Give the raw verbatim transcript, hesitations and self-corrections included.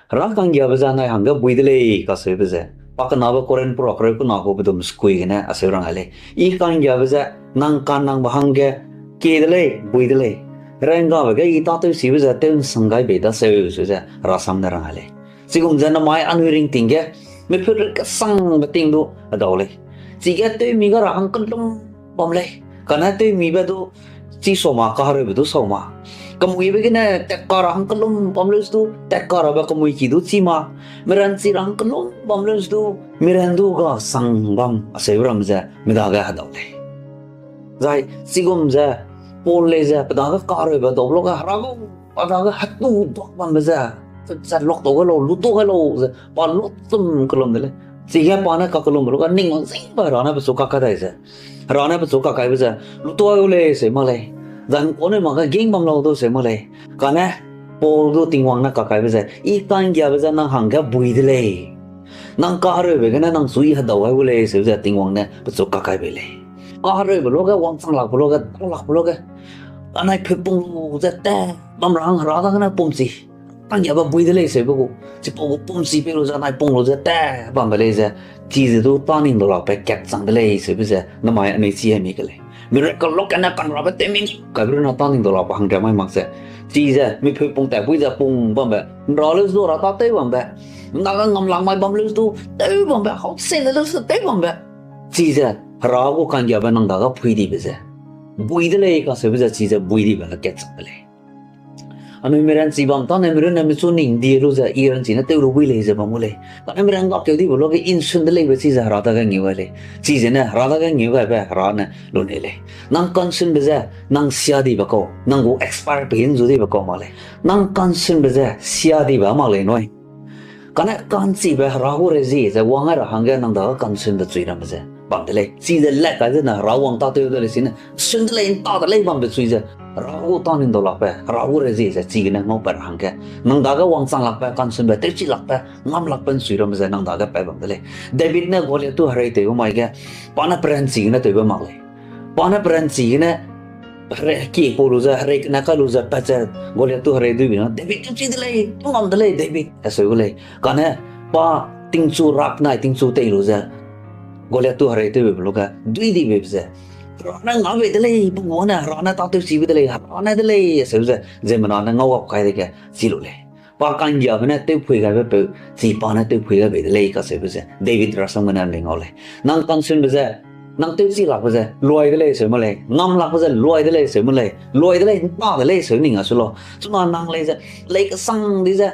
Hera ka'nggiabe ze anai hangge bui de lei kacheube ze, pakenabe Korinth pura kereu kena gu pedum sekui gene acheu rang ai lei. I ka'nggiabe ze nang ka'nnangbe hangge kie de lei, bui de lei. Renggabe ge I tâtewchibe ze tew ’nsang gai bei daseu, seu ze Hera sam ne rang ai lei. Chigum ze namai anui ringting ge, miput ri kesangbe ting du hedau lei. Chige tewmi ga ra hang kellum bam lei. Kane tewmibe du chi sa ma, kahereube du sa ma. Kemuibe gene tatka ra hang kellum bam leu du, tatka rabe kemui ki du chi ma. Miranchi ra hang kellum bam leu du, miran du ga sang bam acheu ramme ze mi dage hedau lei. Zai chigum ze Paul lei ze pe dage kahereube dau luage Hera gu, pa dage hetu duak bambe ze, ze luak tau gai lau, lu tau gai lau ze pa lutum kellum de lei. Chige pa ne kakellumbe luage ning mak zingbe Hera ne pechu kakai dai ze, Hera ne pechu kakaibe ze, lu tau gai gu lei seu mak lei. Zai ’ngkau ne mak ge ging bam lau du seu mak lei. Kane Paul du Tingwang ne kakaibe ze, I ka'nggiabe ze nang hangge bui de lei. Nang kahereube gene nang chu I hedau gai gu lei seu ze Tingwang ne pechu kakai bei lei. Kahereube luage, wangchang lakbe luage, dau lakbe luage, anai pheu pung lu ze tat bam ra hang Hera dagene pumchi, ka'nggiabe bui de lei seube gu, chipau gu pumchi pei lu ze anai pung lu ze tat bambe lei ze, chize du tâ ning dau lakbe kat chang de lei seube ze namai anui chi hemi ke lei. Miracle lak kane kanrabe tewmi kaibe runa tâ ning dau lakbe hangria mai mak ze, chize mipheu pung tat bui ze pung bambe, ’nra leu du Hera tâ tew bambe, ’nda ge ngam lak mai bam leu du tew bambe, hau se le leu du tew bambe, chize Hera gu ka'nggiabe nang dage phui dibe ze bui de lei kacheube ze chize bui dibe le kat chang de lei. Anui miranchi bam tâne mi runne michu ning die lu ze I ranchi ne tew lu bui lei ze bam gu lei. Kane miran gakeu dibe luage I ’nsun de leibe chize Hera dage ngeu gai lei. Chize ne Hera dage ngeu gaibe Hera ne lu nei lei. Nang ka'nsunbe ze nang sia dibe kau, nang gu expire pe ge ’nzu dibe kau mak lei. Nang ka'nsunbe ze sia dibe mak lei nui. Kane ka'nchibe Hera gu rezie ze wang ai ra hangge nang dage ka'nsunbe chui ramme ze bam de lei. Chize le kai zene Hera wang tâtew de lei sine, sun de lei, ’nta de lei bambe chui ze, Hera gu tâ ning dau lakbe, Hera gu rezie ze chigene ngaupat ra hangge, nang dage wangchang lakbe, ka'nsunbe, tewchi lakbe, ngam lakbe ’nchui ramme ze nang dage pat bam de lei. David ne Goliath tu hereitewbe mai ge, pa ne peranchi gene tewbe mak lei. Pa ne peranchi gene herei kie pau lu ze, herei kene kai lu ze, pat ze Goliath tu herei duibe na, David tewchi de lei, tewngam de lei, David, aseu gu lei. Kane pa tingchu rak nai tingchu tei lu ze, Goliath tu herei tewbe luage dui dibe ze, Hera ne ngau bei de lei, pe gu ne Hera ne tâtewchibe de lei, Hera ne de lei, aseu ze ziemmena ne ngau gap kai dege chi lu lei. Pa ka'nggiabe ne tewphui gaibe peu, chi pa ne tewphui gai bei de lei kacheube ze David rasam gene ’nlei ngau lei. Nang ka'nsunbe ze, nang tewchi lakbe ze luai de lei seu mak lei, ngam lakbe ze luai de lei seu mak lei, luai de lei, ’nta de lei seu ning a su lau. Chuna nang lei ze, lei kesang di ze,